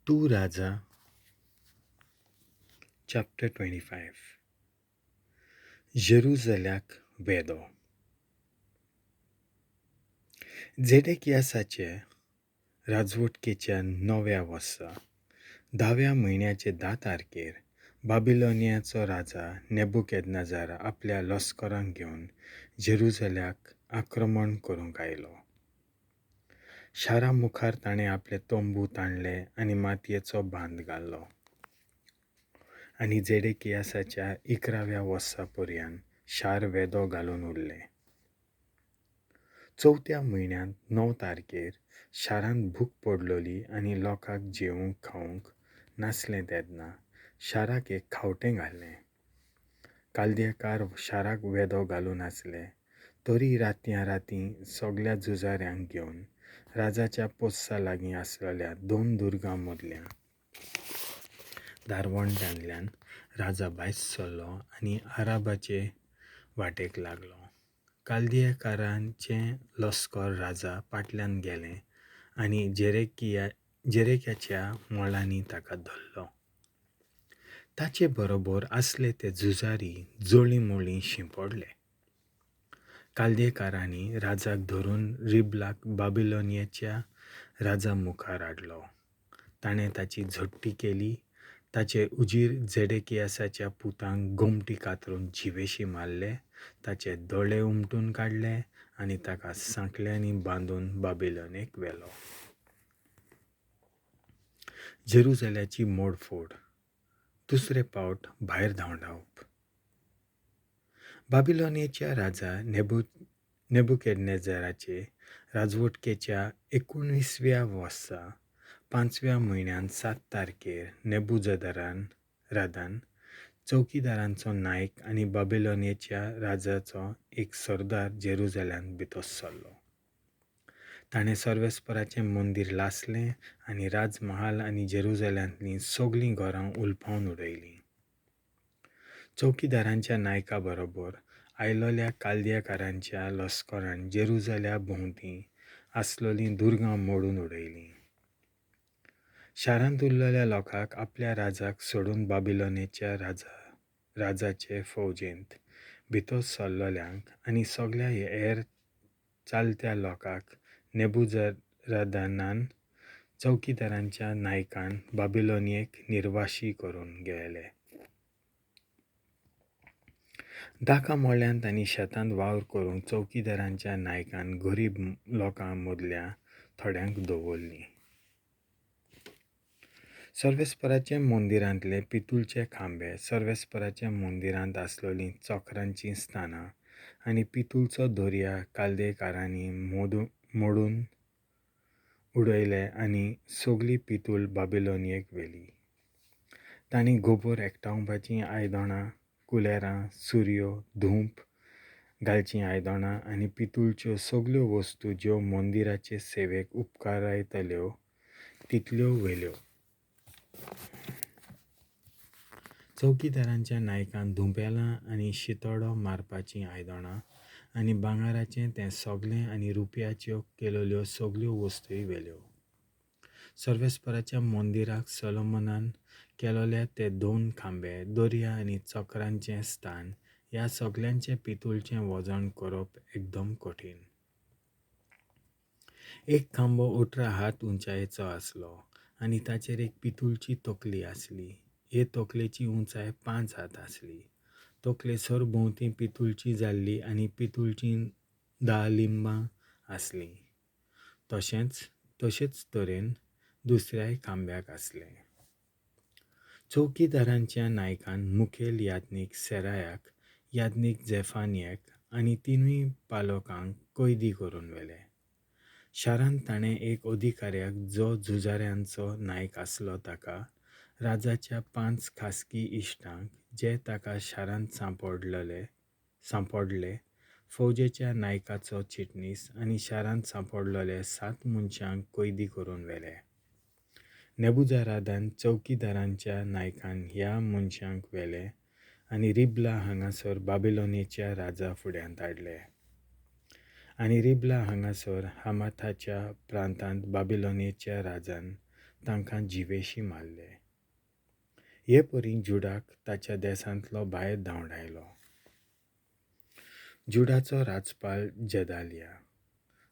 2 Raja chapter 25. जेरुजल्याक वेदो. झेडेकियासाचे राजवटकेच्या 9व्या वर्सा 10व्या म्हयन्याचे 10 तारखेर बाबिलोनियाचो राजा नेबुकदनेझर आपल्या लश्करांक घेवन जेरुजल्याक आक्रमण करूंक आयलो. शारा मुखार ताणें आपले तंबू ताणले आनी मातयेचो बांद घालो आनी झेडेकियासाच्या 11व्या वर्सा पर्यंत शार वेदो घालून उरलें. 4थ्या म्हयन्यांत 9 तारखेर शारांत भूक पडलोली आनी लोकांक जेवंक खावंक नासलें तेन्ना शाराक एक खावटें घालें. कालदेकार शाराक वेदो घालून आसले तरी रातयां रातीं सगल्या झुजाऱ्यांक घेवन राजाच्या पोस्सा लागीं आसलेल्या 2 दुर्गां मदल्या दारवंट्यांतल्यान राजा भायर सरलो आनी आराबाचे वाटेक लागलो. कालदियेकारांचें लश्कर राजा पाटल्यान गेलें आनी जेरेक्याच्या मळांनी ताका धरलो. ताचे बरोबर आसले ते झुजारी जळींमळीं शिंपडले. कालदेकारांनी राजाक धरून रिबलाक बाबिलोनियाच्या राजा मुखार हाडलो. ताणें ताची झडटी केली. ताचे उजीर झेडेकियासाच्या पुतांक गोमटी कातरून जिवेशी मारले, ताचे दोळे उमटून काडले आनी ताका सांकळ्यांनी बांदून बाबिलोनेक व्हेलो. जेरुजल्याची मोडफोड. दुसरे पावट भायर धांवडावप. बाबिलोनियाच्या राजा नेबुकदनेझराचे राजवटकेच्या 19व्या वर्सा 5व्या म्हयन्यांत 7 तारखेर नेबुजरादान चौकीदारांचो नायक आनी बाबिलोनियाच्या राजाचो एक सरदार जेरुजल्यांत भितर सरलो. ताणें सर्वेस्पराचें मंदीर लासलें आनी राजमहाल आनी जेरुजल्यांतलीं सगलीं घरां उलपावन उडयलीं. चौकीदारांच्या नायका बरोबर आयलोल्या कालदियाकारांच्या लश्करान जेरुजल्या भोंवती आसलोलीं दुर्गां मोडून उडयलीं. शारांत उरलेल्या लोकांक आपल्या राजाक सोडून बाबिलोनियाच्या राजाचे फौजेंत भितर सरलोल्यांक आनी सगल्या हेर चालत्या लोकांक नेबुजरादानान चौकीदारांच्या नायकान बाबिलोनियेक निर्वाशी करून गेले. दाका मळ्यांत आनी शेतांत वावर करूंक चौकीदारांच्या नायकान गरीब लोकां मदल्या थोड्यांक दवरलीं. सर्वेस्पराच्या मंदिरांतले पितूळचे खांबे, सर्वेस्पराच्या मंदिरांत आसलोलीं चक्रांचीं स्थानां आनी पितूळचो दर्या कालदेकारांनी मोडून उडयले आनी सगली पितूळ बाबिलोनियेक व्हेली. तांणी गोबोर एकठांवपाचीं आयदनां, कुलेरां, सुरयो, धूप घालचीं आयदनां आनी पितूळच्यो सगल्यो वस्तू ज्यो मंदिराचे सेवेक उपकारायतल्यो तितल्यो व्हेल्यो. चौकीदारांच्या नायकान धुंपेलां आनी शितोडो मारपाचीं आयदनां आनी भांगराचें तें सगलें आनी रुपयाच्यो केलेल्यो सगल्यो वस्तूय व्हेल्यो. सर्वेस्पराच्या मंदिराक सोलोमनान केलोले ते 2 खांबे, दर्या आनी चक्रांचें स्थान ह्या सगल्यांचें पितूळचें वजन करप एकदम कठीण. एक खांबो 18 हात उंचायेचो आसलो आनी ताचेर एक पितूळची तकली आसली. हे तकलेची उंचाय 5 हात आसली. तकले सरभोंवती पितूळची जाल्ली आनी पितूळचीं 10 लिंबां आसलीं. तशेंच तरेन दुसऱ्याय खांब्याक आसलें. चौकीदारांच्या नायकान मुखेल याज्ञीक सेरायाक, याज्ञीक झेफानियाक आनी 3 पालकांक कैदी करून व्हेले. शारांत ताणें एक अधिकाऱ्याक जो झुजाऱ्यांचो नायक आसलो ताका, राजाच्या 5 खासगी इश्टांक जे ताका शारांत सांपडले, फौजेच्या नायकाचो चिटणीस आनी शारांत सांपडलेले 7 मनशांक कैदी करून व्हेले. नेबुजरादान चौकीदारांच्या नायकान ह्या मनशांक व्हेले आनी रिबला हांगासर बाबिलोनियाच्या राजा फुड्यांत हाडले. आनी रिबला हांगासर हमाथाच्या प्रांतांत बाबिलोनियाच्या राजान तांकां जिवेशीं मारले. हे परीं जुडाक ताच्या देसांतलो भायर धांवडायलो. जुडाचो राजपाल जेदालिया.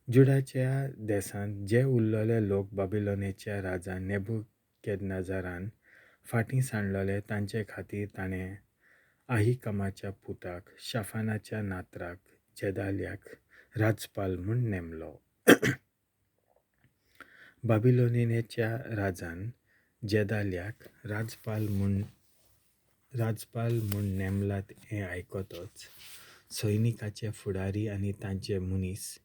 जुडाच्या देसांत जे उरलेले लोक बाबिलोनेच्या राजा नेबुकदनेझरान फाटीं सांडलेले तांचे खातीर ताणें आहिकमाच्या पुताक शाफानाच्या नात्राक जेदालियाक राजपाल म्हूण नेमलो. बाबिलोनेच्या राजान जेदालियाक राजपाल म्हूण नेमलात हें आयकतच सैनिकाचे फुडारी आनी तांचे मनीस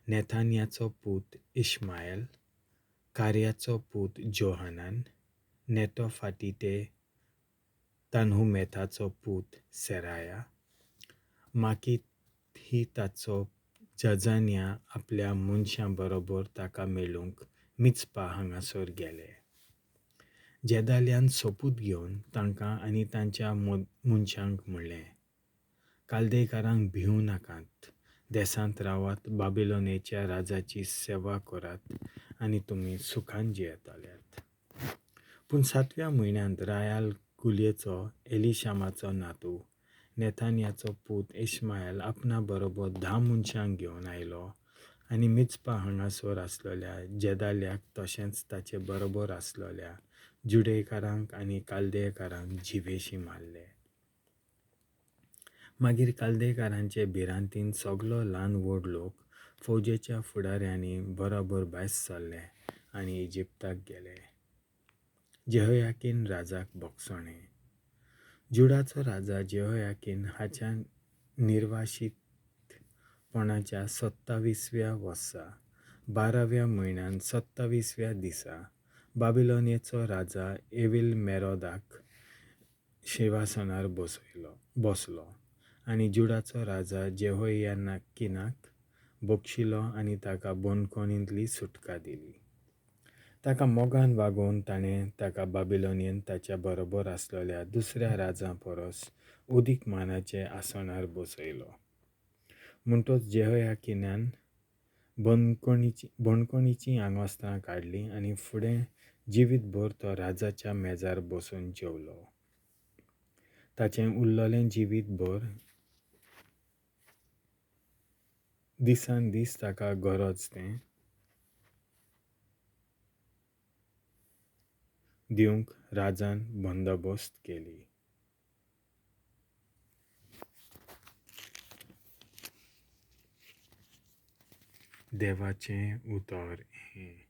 नेथान्याचो पूत इश्मायल, कार्याचो पूत जोहानान, नेटोफाटीटे तानहुमेथाचो पूत सेराया, माकिहिताचो जजान्या आपल्या मनशां बरोबर ताका मेळूंक मिच्पा हांगासर गेले. जेदालियान सोपूत घेवन तांकां आनी तांच्या मनशांक म्हणलें, कालदेकारांक भिवूं नाकात, देसांत रावात, बाबिलोनेच्या राजाची सेवा करात आनी तुमी सुखान जियेतल्यात. पूण सातव्या म्हयन्यांत रायाल कुलयेचो एलिशामाचो नातू नेथान्याचो पूत इश्मायल आपणा बरोबर 10 मनशांक घेवन आयलो आनी मिच्पा हांगासर आसलेल्या जेदालियाक तशेंच ताचे बरोबर आसलेल्या जुडेकारांक आनी कालदेकारांक जिवेशीं मारले. मागीर कालदेकारांचे भिरांतीन सगलो ल्हान व्हड लोक फौजेच्या फुडाऱ्यांनी बरोबर भायर सरले आनी इजिप्ताक गेले. जेहोयाकीन राजाक भोगसणें. जुडाचो राजा जेहोयाकीन हाच्या निर्वाशीतपणाच्या 27व्या वर्सा 12व्या म्हयन्यान 27व्या दिसा बाबिलोनेचो राजा एविल मेरोदाक शिंवासनार बसलो आनी जुडाचो राजा जेहोयाकिनाक बक्षिलो आनी ताका बंदखणींतली सुटका दिली. ताका मोगान वागोवन ताणें ताका बाबिलोनियन ताच्या बरोबर आसलेल्या दुसऱ्या राजां परस अदीक मानाचे आसनार बसयलो. म्हणटच जेहोयाकिनान बंदखणीचीं आंगवस्त्रां काडलीं आनी फुडें जिवीतभर तो राजाच्या मेजार बसून जेवलो. ताचें उरलेलें जिवीतभर दिसान दीस ताका गरज तें दिवंक राजान बंदोबस्त केली. देवाचें उतर हें.